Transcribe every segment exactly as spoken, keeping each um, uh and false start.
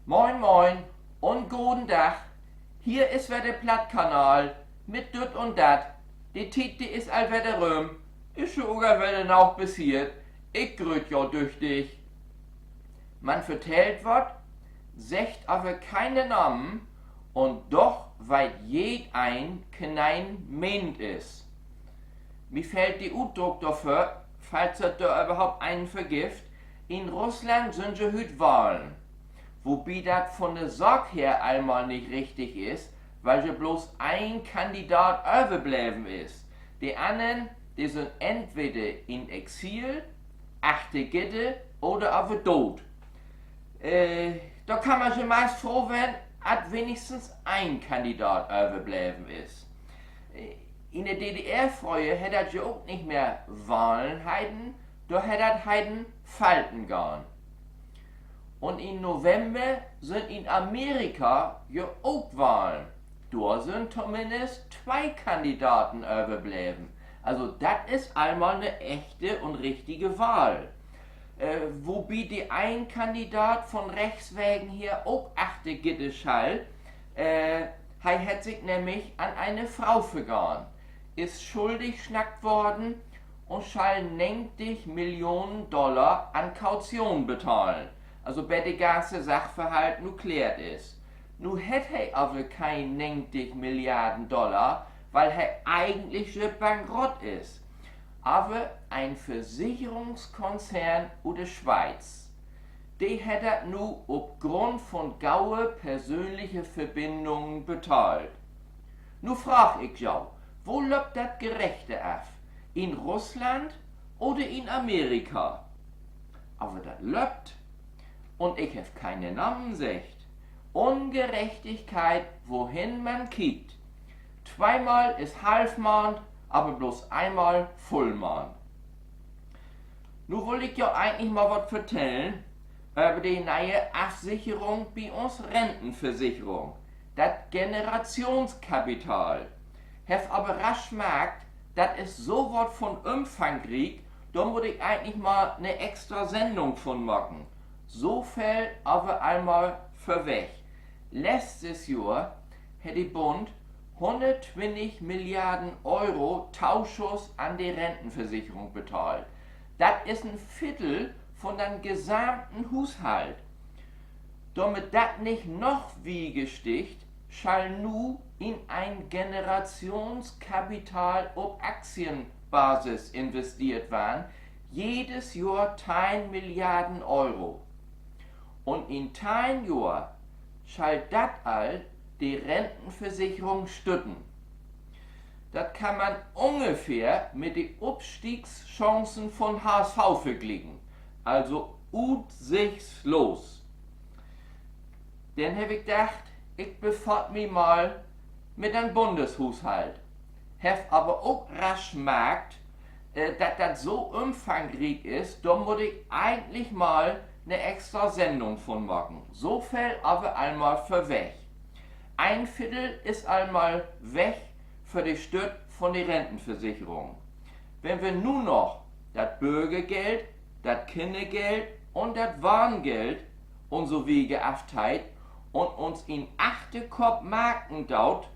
Moin, moin un goden Dag. Hier is wedder de Plattkanal mit Düt un Dat. De Tiet, de is al wedder rüm. Is jo ok al wedder noog passeert. Ik gröt jo düchtig. Man vertellt wat, seggt aver keine Namen, un doch weet jedeen, keneen meent is. Mi fehlt de Utdruck dorför, falls dat dor överhaupt een vergifft: In Russland sünd je hüüt Wahlen. Wobi dat von de Saak her al mal nich richtig is, wiel je blots een Kandidat överbleven is. De annern, de sünd entweder in Exil, achter Gitter oder aver doot. Dor kann man je meist froh ween, dat wenigstens een Kandidat överbleven is. In de D D R fröher hett dat je ok nich mehr Wahlen heten, dor hett dat heten Falten gahn. Un in November sünd in Amerika je ok Wahlen. Dor sünd tominnst twee Kandidaten överbleven. Also dat is al mal 'ne echte un richtige Wahl. Wobi de een Kandidat von rechts wegen hier ok achter Gitter schall. He hett sik nämlich an ene Fro vergahn, is schuldig snackt worrn un schall negentig Millionen Dollar an Kaution betahlen. Also bet de ganze Sachverhalt nu klärt is. Nu hett he aver keen negentig Milliarden Dollar, wiel he egentlich je bankrott is. Aver en Versicherungskonzern ut de Schweiz, de hett dat nu op Grund von gode persönliche Verbindungen betahlt. Nu fraag ik jo, wo löppt dat gerechter af? In Russland oder in Amerika? Aver dat löppt. Un ik heff keine Namen seggt. Ungerechtigkeit, wohen man kiekt. Tweemal is Halfmaand, aver blots eenmal Vullmaand. Nu wull ik jo egentlich mal wat vertellen över de ne'e Afsicherung bi uns Rentenversicherung, dat Generationskapital. Heff aver rasch markt, dat is so wat von ümfangriek, dor mutt ik egentlich mal 'ne extra Sendung von maken. So veel aver al mal vörweg. Letztes Johr hett de Bund hunnerttwintig Milliarden Euro Toschuss an de Rentenversicherung betahlt. Dat is en Viddel von den gesamten Huushalt. Dormit dat nich noch wieger stiggt, schall nu in en Generationskapital op Aktienbasis investeert warrn, jedes Johr teihn Milliarden Euro. Un in teihn Johr schall dat al de Rentenversicherung stütten. Dat kann man ungefähr mit de Opstiegschancen von H S V verglieken. Also utsichtslos. Denn heff ik dacht, ik befaat mi mal mit den Bundeshuushalt. Heff aver ok rasch markt, dat dat so ümfangriek is, dor mutt ik egentlich mal 'ne extra Sendung von maken. So veel aver al mal vörweg. Een Viddel is al mal weg för de Stütt von de Rentenversicherung. Wenn wi nu noch dat Börgergeld, dat Kinnergeld un dat Wahngeld un so wieter afteiht un uns in Achterkopp marken doot,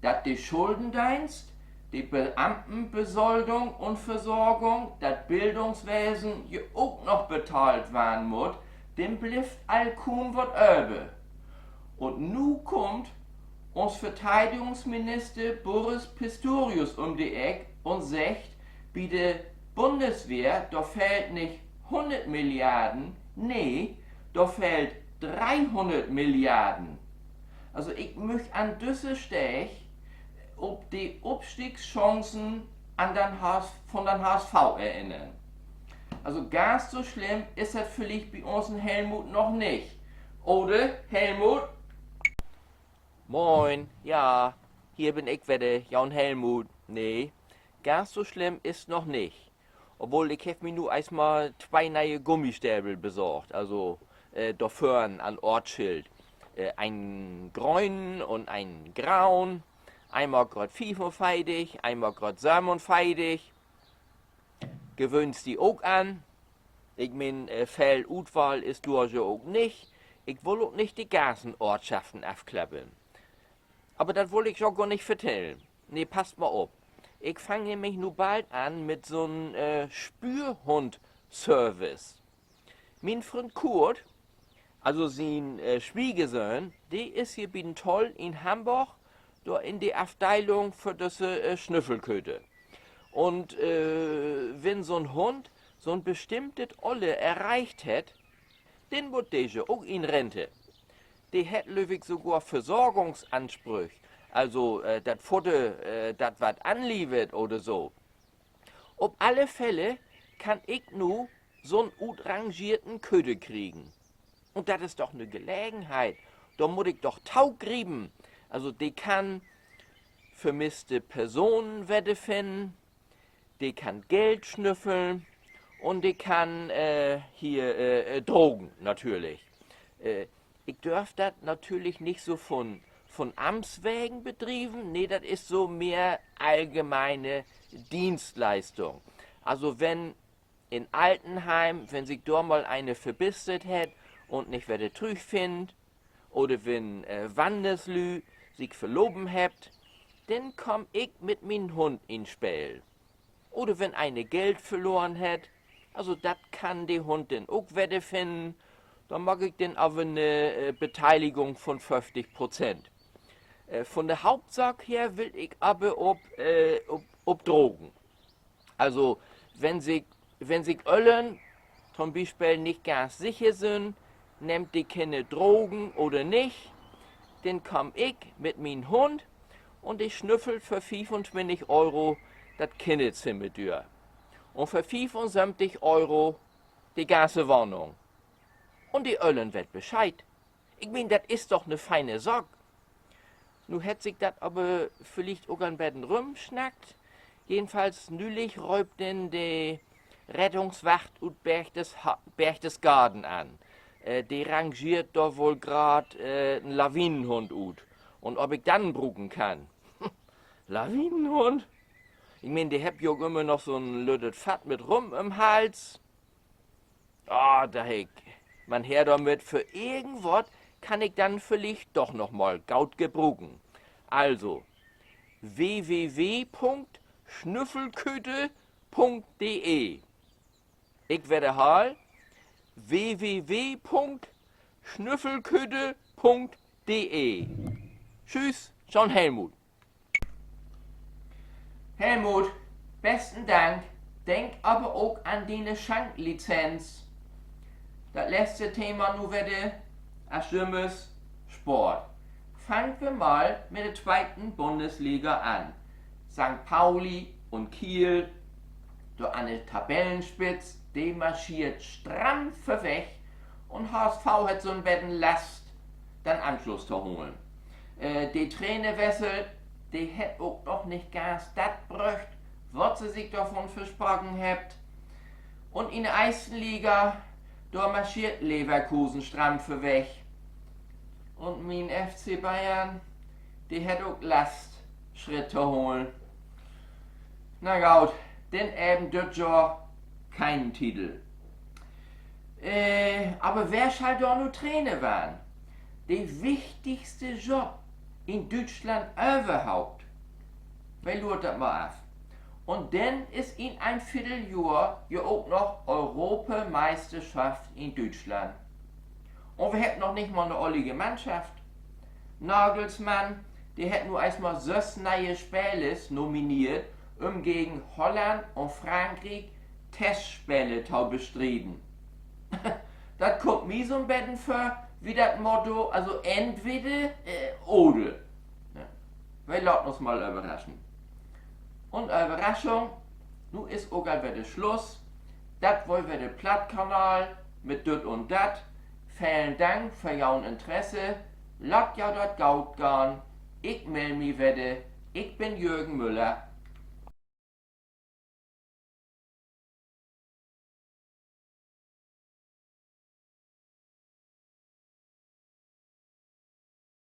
dat de Schuldendeenst, de Beamtenbesoldung un Versorgung, dat Bildungswesen je ok noch betahlt warrn mutt, denn blifft al kuum wat över. Un nu kummt uns Verteidigungsminister Boris Pistorius üm de Eck un seggt, bi de Bundeswehr, dor fehlt nich hunnert Milliarden, nee, dor fehlt dreehunnert Milliarden. Also ik müch an düsse Steed op de Opstiegschancen an den H S, von den H S V erinnern. Also ganz so slimm is dat villicht bi unsen Helmut noch nich. Oder, Helmut? Moin, ja, hier bün ik wedder, jo'n Helmut. Nee, ganz so slimm is noch nich. Obwohl, ik heff mi nu eerstmal twee ne'e Gummistevel besorgt, also dor vörn an Ortsschild. Een grönen un een grauen. Eenmal Graad fiefunveertig, eenmal Graad sövenuntwintig. Gewöhnst di ok an. Ik meen, veel Utwahl is dor jo ok nich. Ik wull ok nich de ganzen Oortschaften afklappern. Aver dat wull ik jo gor nich vertellen. Nee, passt mal op. Ik fang nämlich nu bald an mit so'n äh, Spürhund-Service. Mien Fründ Kurt, also sien äh, Swiegersöhn, de is hier bi den Toll in Hamborg, dor in de Afdeilung för düsse äh, Snüffelköter. Un äh, wenn so'n Hund so'n bestimmtet Oller erreicht hett, denn mutt de jo ok in Rente. De hett, glööv ik, sogor Versorgungsansprüch. Also äh, dat Fudder, äh, dat warrt anlievert oder so. Op alle Fälle kann ik nu so'n utrangeerten Köter kriegen. Un dat is doch 'ne Gelegenheit. Dor mutt ik doch togriepen. Also de kann vermisste Personen wedderfinnen, de kann Geld snüffeln un de kann äh, hier äh, äh, Drogen natürlich. Äh, ik dörf dat natürlich nich so vun, vun Amts wegen bedrieven. Nee, dat is so mehr allgemeine Dienstleistung. Also wenn in Altenheim, wenn sik dor mal een verbissert hett un nich wedder trüchfinnt, oder wenn äh, Wannerslüüd sik verlopen hebbt, denn kaam ik mit mien Hund in't Speel. Oder wenn een Geld verloren hett, also dat kann de Hund denn ok wedderfinnen, dor maak ik denn aver 'ne äh, Beteiligung vun föfftig Prozent. Äh, vun de Hauptsaak her will ik aver op, äh, op, op Drogen. Also, wenn sik, wenn sik Öllern to'n Bispeel nich ganz sicher sünd, nehmt de Kinner Drogen oder nich, denn kaam ik mit mien Hund un de snüffelt för fiefuntwintig Euro dat Kinnerzimmer dör. Un för fiefunsöventig Euro de ganze Wahnung. Un de Öllern weet Bescheed. Ik meen, dat is doch 'ne feine Saak. Nu hett sik dat aver villicht ok en beten rümsnackt. Jedenfalls nülich rööp denn de Rettungswacht ut Berchtes-, Berchtesgaden an. Äh, de rangeert dor woll graad äh, en Lawinenhund ut. Un of ik den bruken kann. Lawinenhund? Ik meen, de hebbt ja ok ümmer noch so'n lüttet Fatt mit Rum üm'n Hals. Ah, dach ik, man her dormit, för irgendwat kann ik den villicht doch noch mal goot gebruken. Also, w w w Punkt schnüffelköter Punkt d e. Ik wedderhaal, w w w Punkt schnüffelköter Punkt d e. Tschüss, John Helmut. Helmut, besten Dank. Denk aver ok an diene Schanklizenz. Dat letzte Thema nu wedder, as jümmers, Sport. Fangt wi mal mit de tweete Bundesliga an. Sankt Pauli un Kiel, dor an de Tabellenspitz, de marscheert stramm vörweg un H S V hett so'n beten Last, den Anschluss to holen. Äh, de Trainerwessel, de hett ok noch nich ganz dat bröcht, wat se sik dorvun versproken hebbt. Un in de eerste Liga, dor marscheert Leverkusen stramm vörweg. Un mien F C Bayern, de hett ok Last, Schritt to holen. Na goot, denn even düt Johr keenen Titel. Äh, aver wer schall dor nu Trainer warrn? De wichtigste Job in Düütschland överhaupt. Wi luurt dat mal af. Un denn is in een Viddeljohr ja ok noch Europameisterschaft in Düütschland. Un wi hebbt noch nich mal 'ne ollige Mannschaft. Nagelsmann, de hett nu eerstmal söss ne'e Spelers nomineert, üm gegen Holland un Frankriek Testspele to bestrieden. Dat kummt mi so'n beten vör wie dat Motto, also entweder äh, oder. Wi laat uns mal överraschen. Un Överraschung, nu is ok al wedder Sluss. Dat weer wedder de Plattkanal mit Düt un Dat. Velen Dank för jo'n Interesse. Laat jo dat goot gahn. Ik mell mi wedder. Ik bün Jürgen Müller.